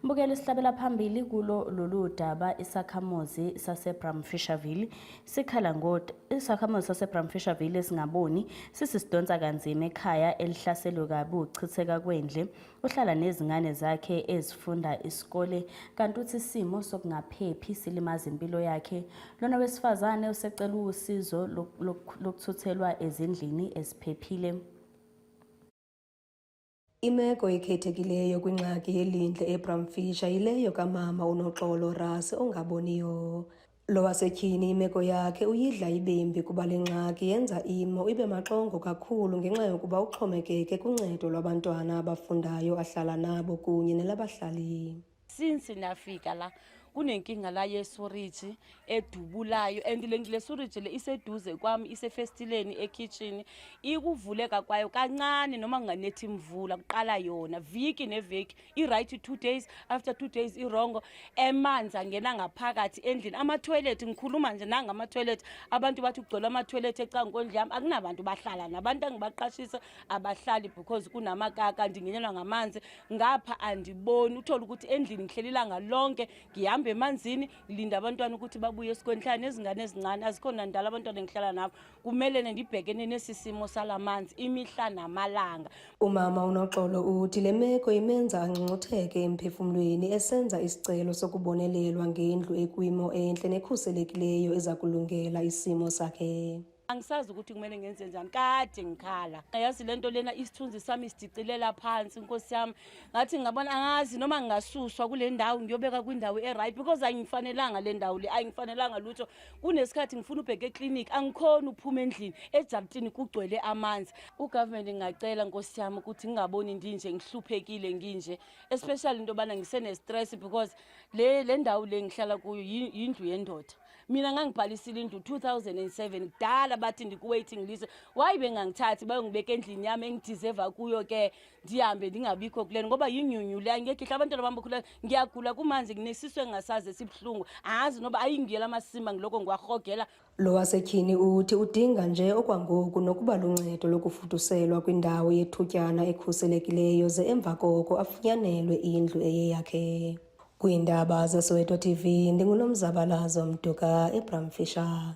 Mbukeli, sihlabela phambili kulo lolu daba. Isakhamuzi saseBramfisherville sikhala ngo isakhamuzi saseBramfisherville esingaboni sisisidonsa kanzima ekhaya elihlaselwe kabi ukuchitheka kwendle. Uhlala nezingane zakhe ezifunda isikole, kanti uthi isimo sokungaphephi silimaza impilo yakhe. Lona wesifazane usecela usizo lokuthuthelwa ezindlini eziphephile. Imeko ekhethekileyo kwingxaki yelindle eBramfisher yileyo kamama uNoxolo Rasi ongaboniyo. Lo wasetyhini imeko yakhe uyidla ibembi kuba le ngxaki yenza imo ibe maxongo kakhulu ngenxa yokuba uxhomekeke kuncedo lwabantwana abafundayo ahlala nabo kunye nelabahlali. Since nafika la, kunenkinga la yesewerage edubulayo, and le sewerage le iseduze kwami, isefestileni ekitchen. Ikuvuleka kwayo kancane noma kunganethi imvula, kuqala yona viki neviki i-right, 2 days, after 2 days i-wrong. Emanzi angena ngaphakathi endlini, ama-toilet, ngikhuluma nje nangama-toilet, abantu bathi kugcwele ama-toilet ecangkwendlu yami. Akunabantu bahlala, nabantu engibaqashisa abahlali because kunamakaka. Ndingenelwa ngamanzi ngapha, andiboni. Uthole ukuthi endlini ngihleli ilanga lonke, ngihamba emanzini, ngilinda abantwana ukuthi babuye esikoleni. Ngihlala nezingane ezincane, azikhona ndala abantwana engihlala nabo. Kumele ndibhekene nesi simo salamanzi imihla namalanga. Umama uNoxolo uthi le meko imenza angcungcutheke emphefumlweni, esenza isicelo sokubonelelwa ngendlu ekwimo entle nekhuselekileyo eza kulungela isimo sakhe. Angisazi ukuthi kumele ngenze njani. Kade ngikhala, yazi le nto lena, isithunzi sami sidicilela phansi, nkosi yami. Ngathi ngingabona, angazi noma ngingasuswa kule ndawo, ngiyobeka kwindawo e-right, because ayingifanelanga le ndawo le, ayingifanelanga lutho. Kunesikhathi ngifuna ubheke eklinikhi, angikhoni ukuphuma endlini, ejardini kugcwele amanzi. Ugovernment ngingacela, nkosi yami, ukuthi ngingaboni ndinje, ngihluphekile nginje, especially into yobana ngisene-stress because le ndawo le ngihlala kuyo yindlu yendoda. Mina ngangibhalisile indlu 2007, kudala. Bathi ndiku-waiting list. Why bengangithathi bayongibeka endlini yami engideserva kuyo ke, ndihambe ndingabikho kulena, ngoba yinyunyu le, angekho ihle. Abantwana bami bakhula. Ngiyagula kumanje, nginesisu engingasazi esibuhlungu, angazi noba ayingiyela amasimba, ngiloko ngiwahogela. Lo wasetyhini uthi udinga nje okwangoku nokuba luncedo lokufuduselwa kwindawo yethutyana ekhuselekileyo, ze emva koko afunyanelwe indlu eyeyakhe. Kwiindaba zeSoweto TV, ndinguNomzabalazo Mduka eBramfisher.